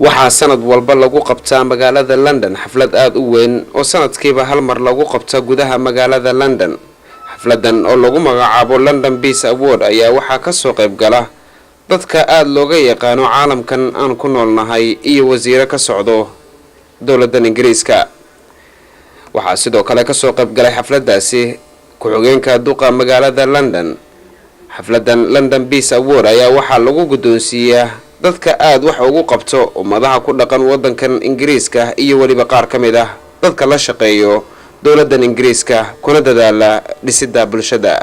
Waxaa sanad walba lagu qabtaa magaalada London xaflad aada u weyn oo sanadkiiba hal mar lagu qabta gudaha magaalada London. Xafladan oo lagu magacaabo London Peace Award ayaa waxaa kasoo qayb gala dadka aada looga yaqaano caalamkan aan ku noolnahay iyo wasiiro ka socdo dowladan Ingiriiska. Waxaa sidoo kale kasoo qayb galay xafladaasi ku-xigeenka duqa magaalada London. Xafladan London Peace Award ayaa waxaa lagu guddoonsiiyaa dadka aada wax ugu qabto ummadaha ku dhaqan wadankan Ingiriiska iyo weliba qaar ka mid ah dadka la shaqeeyo dowladan Ingiriiska kuna dadaala dhisidda bulshada.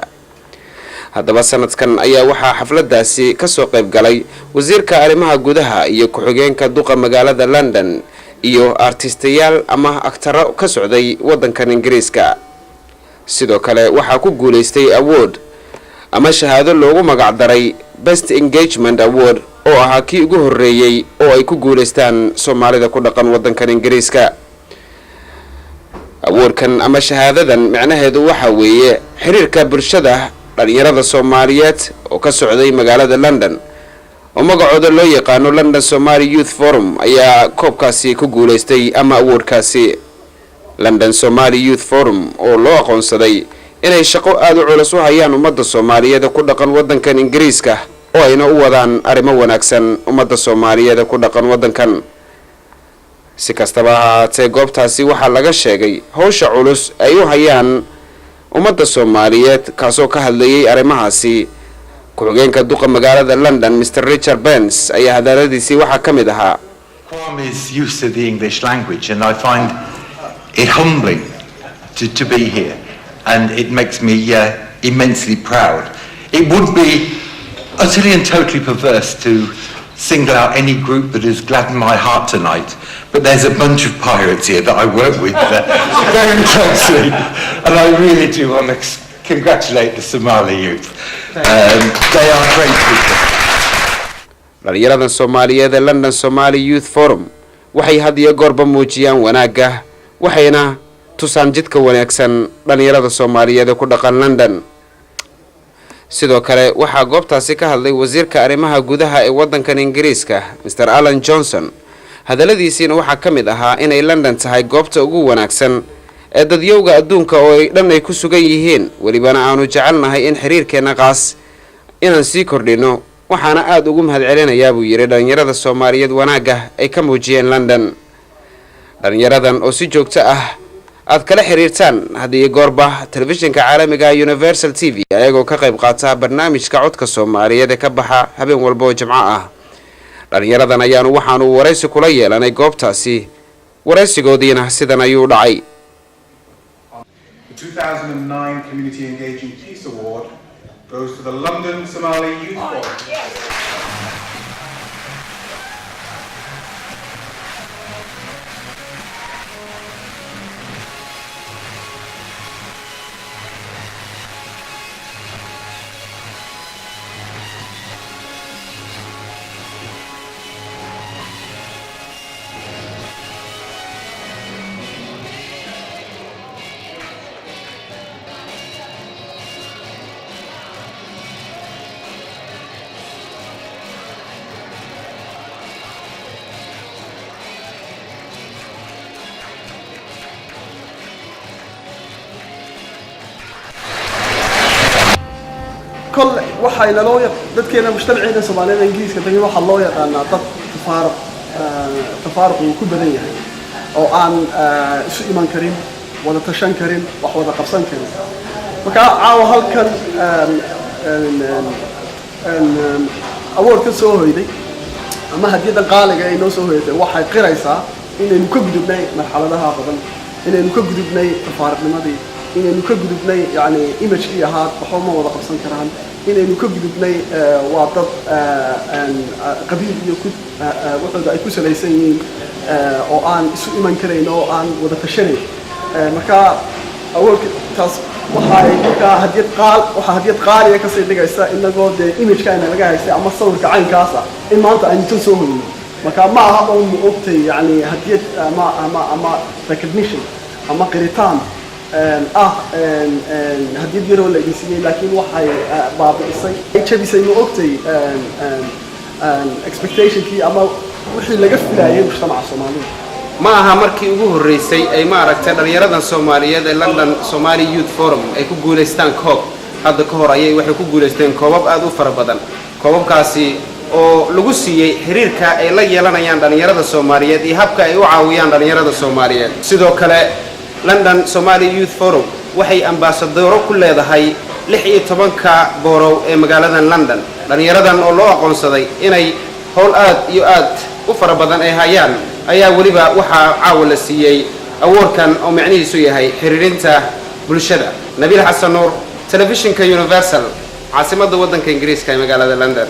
Haddaba, sanadkan ayaa waxaa xafladaasi kasoo qayb galay wasiirka arrimaha gudaha iyo ku-xigeenka duqa magaalada London iyo artistayaal ama agtaro ka socday wadankan Ingiriiska. Sidoo kale waxaa ku guuleystay award ama shahaado loogu magacdaray Best Engagement Award, oo ahaa kii ugu horreeyey oo ay ku guuleystaan Soomaalida ku dhaqan wadankan Ingiriiska. Awardkan ama shahaadadan micnaheedu waxa weeye xiriirka bulshada dhalinyarada Soomaaliyeed oo ka socday magaalada London oo magacooda loo yaqaano London Somali Youth Forum ayaa koobkaasi ku guuleystay ama awardkaasi. London Somali Youth Forum oo loo aqoonsaday inay shaqo aada u culus u hayaan ummadda Soomaaliyeed ku dhaqan wadankan Ingiriiska oo ayna u wadaan arrimo wanaagsan ummadda Soomaaliyeed ku dhaqan wadankan. Si kastaba ha ahaatee, goobtaasi waxaa laga sheegay howsha culus ay u hayaan ummadda Soomaaliyeed, kaasoo ka hadlayay arrimahaasi ku-xigeenka duqa magaalada London, Mr Richard Barnes, ayaa hadaladiisii waxaa ka mid ahaa: Kwame's use of the English language, and I find it humbling to be here, and it makes me immensely proud. It would be utterly and totally perverse to single out any group that has gladdened my heart tonight, but there's a bunch of pirates here that I work with very closely, and I really do want to congratulate the Somali youth. They are great people. Dhalinyaradan Soomaaliyeed ee London Somali Youth Forum waxay had iyo goorba muujiyaan wanaagga, waxayna tusaan jidka wanaagsan dhalinyarada Soomaaliyeed ee ku dhaqan London. Sidoo kale waxaa goobtaasi ka hadlay wasiirka arrimaha gudaha ee waddankan Ingiriiska, Mr Alan Johnson. Hadalladiisiina waxaa ka mid ahaa inay London tahay goobta ugu wanaagsan ee dadyowga adduunka oo ay dhan ay ku sugan yihiin, welibana aanu jecelnahay in xiriirkeenna qaas inaan sii kordhino. Waxaana aada ugu mahadcelinayaa, buu yidhi, dhalinyarada Soomaaliyeed wanaagga ay ka muujiyeen London. Dhalinyaradan oo si joogto ah aad kala xiriirtaan haddii goorba telefishinka caalamiga Universal TV, ayagoo ka qayb qaata barnaamijka Codka Soomaaliyeed ee ka baxa habeen walba oo Jimco ah. Dhalinyaradan ayaanu waxaanu waraysi kula yeelanay goobtaasi, waraysigoodiina sidan ayuu dhacay. The 2009 Community Engaging Peace Award goes to the London Somali Youth Forum. Kol waxayna loo dadkeena mujtamaceena Soomaaliyeed Ingiriiska tagay waxaa loo yaqaanaa dad tafaaruq uu ku badan yahay oo aan isu iman karin, wada tashan karin, wax wada qabsan karin. Marka caawa halkan award ka soo hoyday ama hadiyadan qaaliga ay noo soo hoyatay waxay qiraysaa inaynu ka gudubnay marxaladaha badan, inaynu ka gudubnay tafaariqnimadii, inaynu ka gudubnay yani imagekii ahaa waxba ma wada qabsan karaan, inaynu ka gudubnay waa dad qabiil iyo ku waxooda ay ku salaysan yihiin oo aan isu iman karayn oo aan wada tashanayn. Marka awardka taas waxay markaa waxaa hadiyad qaaliya kasii dhigaysa inagoo dee imageka ayna laga haystay ama sawirka caynkaas ah in maanta aynu tan soo hoyno. Marka ma aha oo ma ogtay yani hadiyad ama recognition ama qiritaan ah hadiyad yaroo la idin siiyey, laakiin waxay baabi'isay, ay jabisay, ma ogtay, expectationkii ama Wixii laga filaayay mujtamaca Soomaalida. Ma aha markii ugu horreysay ay, maaragtay, dhallinyaradan Soomaaliyeed ee London Somali Youth Forum ay ku guulaystaan koob. Hadda ka hor ayay waxay ku guulaysteen koobab aada u fara badan, koobabkaasi oo lagu siiyey xiriirka ay la yeelanayaan dhallinyarada Soomaaliyeed iyo habka ay u caawiyaan dhallinyarada Soomaaliyeed. Sidoo kale, London Somali Youth Forum waxay ambaasadoro ku leedahay 16-ka borough ee magaaladan London. Dhallinyaradan oo loo aqoonsaday inay howl aad iyo aad u fara badan ay hayaan ayaa weliba waxaa caawa la siiyey award-kan oo micnihiisu yahay xiriirinta bulshada. Nabiil Xasan Nuur, Telefishinka Universal, caasimadda waddanka Ingiriiska ee magaalada London.